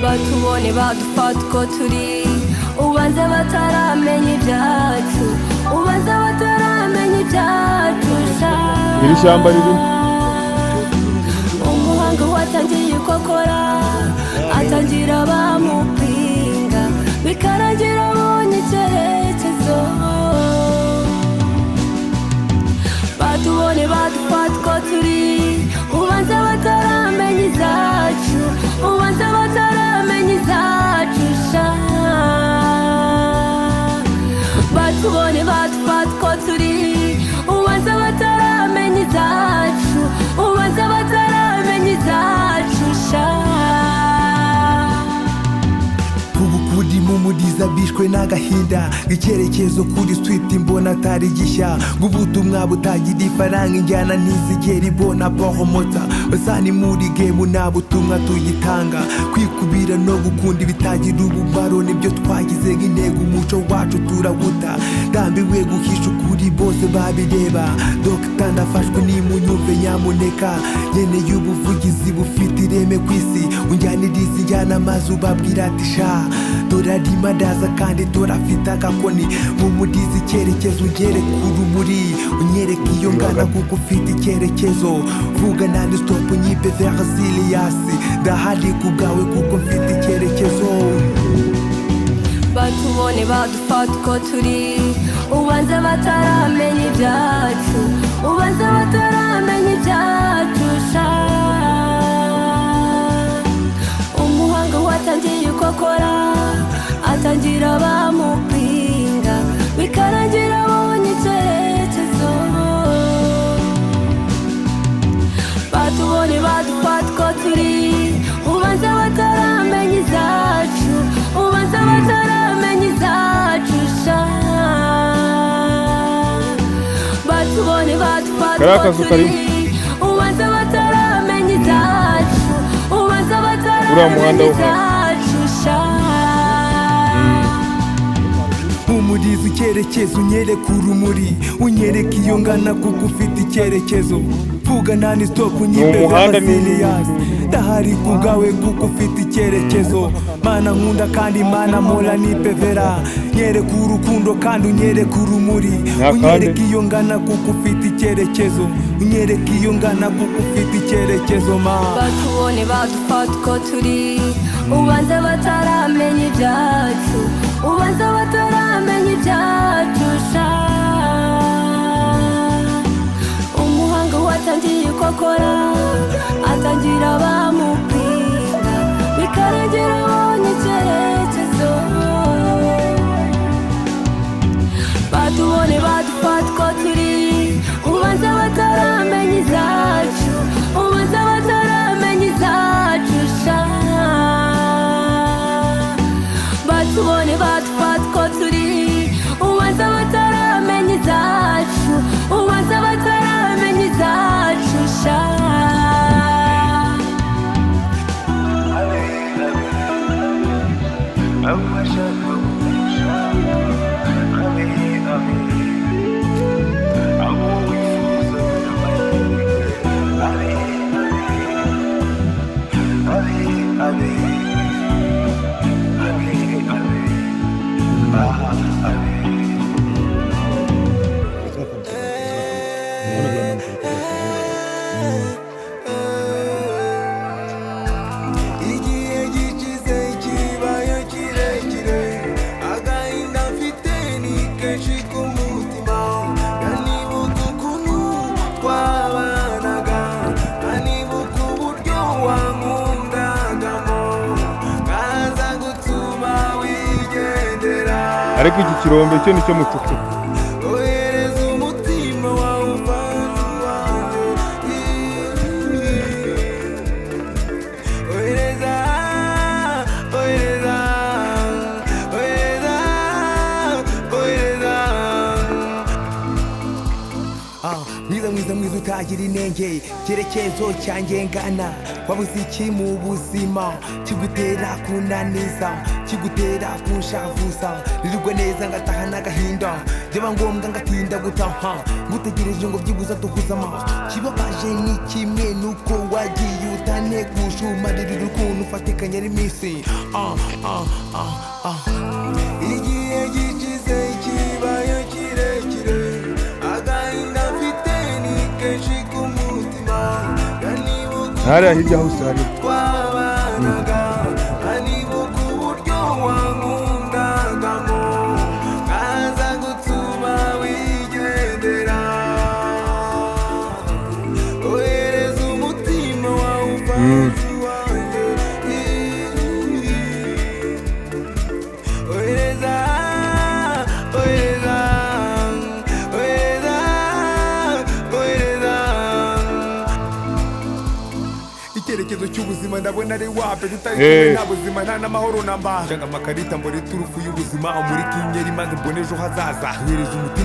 Batubone badufata uko turi, ubanza bataramenya ibyacu, ubanza bataramenya ibyacu sha. Iri shyamba ririmo. Umuhanga watangiye uko akora, atangira bamupinga, bikarangira abonye icyerekezo. Batubone badufata uko turi, ubanza bataramenya izacu, ubanza bataramenya izacu sha. Batubone badufata uko turi, ubanza bataramenya izacu, ubanza bataramenya izacu sha. Ubu kuri mumuriza bishwe n'agahinda, icyerekezo kuri street mbona atari gishya, ngo ubutumwa butagira ifaranga, injyana ntizigera ibona poromota, basani muri game nta butumwa tugitanga. Kwikubira no gukunda ibitagira umumaro nibyo twagize nk'intego, umuco wacu turawuta. Ndambiwe guhisha ukuri, bose babireba. Dogita, ndafashwe, nimunyumve nyamuneka, nkeneye ubuvugizi bufite ireme ku isi. Unjyaniriza injyana maze ubabwira ati: "Sha, dore arimo araza kandi dore afite agakoni." Mumurize icyerekezo, unyereke urumuri, unyereke iyo ngana kuko ufite icyerekezo. Vuga nandi stop, unyipe Versiliyasi, ndahari ku bwawe kuko mfite icyerekezo. Batubone badufata uko turi, ubanza bataramenya ibyacu, ubanza bataramenya ibyacu sha. Umuhanga watangiye uko akora, atangira bamupinga, bikarangira abonye icyerekezo. Batubone badufata uko turi, ubanza bataramenya izacu, ubanza bataramenya izacu sha. Batubone badufata Kariya uko kazu turi, karimo. ubanza bataramenya izacu, ubanza Uriya muhanda bataramenya wo hasi. izacu sha. Mpumuriza icyerekezo, unyereke urumuri, unyereke iyo ngana kuko ufite icyerekezo. Vuga nani stop, unyipe Umuhanda. Versiliyasi, ndahari ku bwawe kuko ufite icyerekezo. Mana nkunda kandi Mana mpora nipevera, nyereka urukundo kandi unyereke urumuri, Nyakande. unyereke iyo ngana kuko ufite icyerekezo, unyereke iyo ngana kuko ufite icyerekezo ma. Batubone badufata uko turi, ubanza bataramenya ibyacu, ubanza bataramenya ibyacu sha. Umuhanga watangiye uko akora, atangira bamupinga, bikarangira abonye icyerekezo. Batubone badufata uko turi, ubanza bataramenya izacu, ubanza bataramenya izacu sha. Batubone badufata uko turi, ubanza bataramenya izacu, ubanza bataramenya izacu sha. Igihe gishize kibaye kirekire, agahinda mfite ni kenshi ku mutima. Nanibuka ukuntu twabanaga, nanibuka uburyo wankundagamo, nkaza gutuma wigendera. Ariko iki kirombe cyo nicyo mucukura. Ohereza umutima wawe uvanze uwanjye. Ohereza, ohereza, ohereza, ohereza. Ah, mwiza mwiza mwiza utagira inenge, cyerekezo cyanjye ngana. Wabuze iki mu buzima kigutera kunaniza, kigutera kunshavuza? Nirirwa neza ngataha n'agahinda, byaba ngombwa ngatinda gutaha ngutegereje ngo byibuze duhuze amaso. Kibabaje ni kimwe nuko wagiye utanteguje, umarira ukuntu ufatikanya n'iminsi. Ah, ah, ah, ah. Igihe gishize kibaye kirekire, agahinda mfite ni kenshi ku mutima. Nibuka Hariya hirya hose hari. twabanaga, nibuka uburyo wankundagamo, nkaza gutuma wigendera. Ohereza umutima wawe ufashe iwanjye. Ohereza, ohereza, ohereza, ohereza. Icyerekezo cy'ubuzima ndabona ari wape tutari kumwe, nta buzima, nta n'amahoro namba. Shanga amakarita mbone iturufu y'ubuzima, umurike inyeri maze mbone ejo hazaza. Ohereza umutima.